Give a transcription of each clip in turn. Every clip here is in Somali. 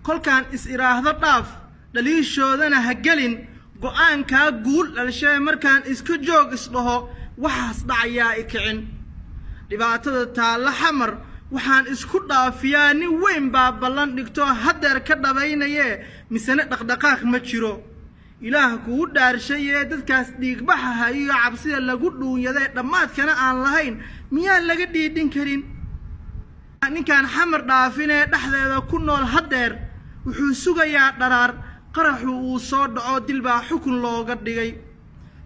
Kolkaan is idhaahdo dhaaf, dhaliishoodana ha gelin, go'aankaa guul dhalshee. Markaan iska joog isdhaho, waxaas dhacayaa i kicin. Dhibaatada taalla Xamar waxaan isku dhaafiyaa, nin weyn baa ballan dhigto haddeer ka dhabaynayee, misene dhaqdhaqaaq ma jiro. Ilaah kugu dhaarshayee, dadkaas dhiigbaxaha iyo cabsida lagu dhuunyaday dhammaadkana aan lahayn, miyaan laga dhiidhin karin? Ninkaan Xamar dhaafinee dhexdeeda ku nool haddeer wuxuu sugayaa dharaar qaraxu uu soo dhaco, dil baa xukun looga dhigay.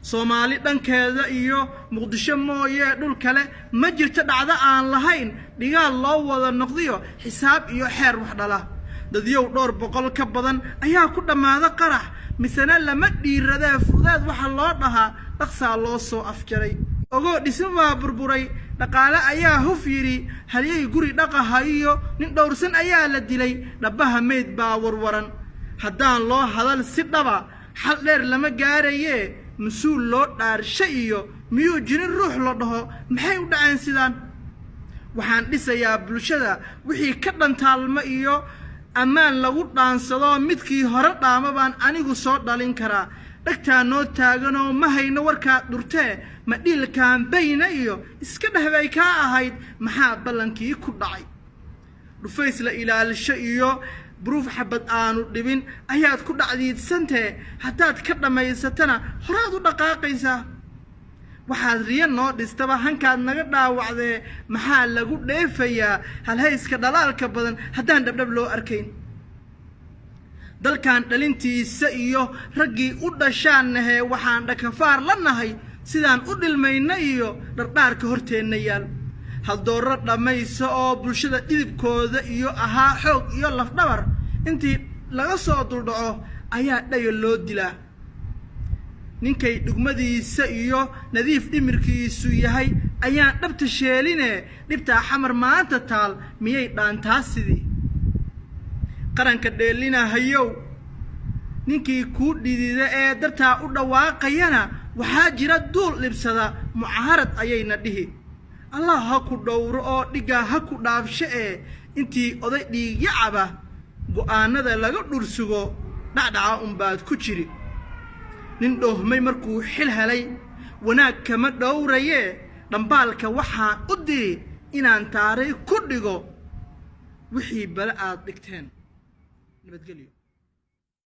Soomaali dhankeeda iyo Muqdisho mooyee dhul kale ma jirto dhacdo aan lahayn dhigaal loo wada noqdiyo xisaab iyo xeer wax dhala. Dadyow dhowr boqol ka badan ayaa ku dhammaada qarax, misena lama dhiiradee. Fudeed waxa loo dhahaa dhaqsaa loo soo afjaray. Ogoo dhismo baa burburay, dhaqaale ayaa huf yidhi, halyay guri dhaqahayo nin dhowrsan ayaa la dilay, dhabbaha meyd baa warwaran. Haddaan loo hadal si dhaba, xal dheer lama gaarayee. Mas-uul loo dhaarsha iyo miyuu jirin ruux la dhaho maxay u dhaceen sidaan? Waxaan dhisayaa bulshada wixii ka dhantaalma iyo ammaan lagu dhaansado. Midkii hore dhaama baan anigu soo dhalin karaa. Dhegtaa noo taaganoo ma hayno warkaad dhurtee. Ma dhiilkaan bayna iyo iska dheh bay kaa ahayd? Maxaa ballankii ku dhacay? Dhufays la ilaalisho iyo buruuf xabad aanu dhibin ayaad ku dhacdiidsantee. Haddaad ka dhammaysatana, horaad u dhaqaaqaysaa. Waxaad riyo noo dhistaba hankaad naga dhaawacdee. Maxaa lagu dheefayaa halhayska dhalaalka badan haddaan dhabdhab loo arkayn? Dalkan dhalintiisa iyo raggii u dhashaan nahee, waxaan dhakafaar la nahay sidaan u dhilmayna iyo dhardhaarka horteenna yaal. Haldoorro dhammaysa oo bulshada dhidibkooda iyo ahaa xoog iyo lafdhabar, intii laga soo duldhaco ayaa dhaya loo dilaa. Ninkay dhugmadiisa iyo nadiif dhimirkiisu yahay ayaan dhabta sheeline. Dhibtaa Xamar maanta taal miyay dhaantaa sidii qaranka dheelinahayow? Ninkii kuu dhidida ee dartaa u dhawaaqayana, waxaa jira duul dhibsada, mucaarad ayayna dhihi. Allah ha ku dhowro oo dhiggaa ha ku dhaafsho ee intii oday dhiigyacaba go'aanada laga dhursugo, dhacdhaca unbaad ku jiri. Nin dhoohmay markuu xil helay wanaag kama dhowrayee. Dhambaalka waxaan u diri inaan taaray ku dhigo wixii bale aad dhigteen. Nabadgelyo.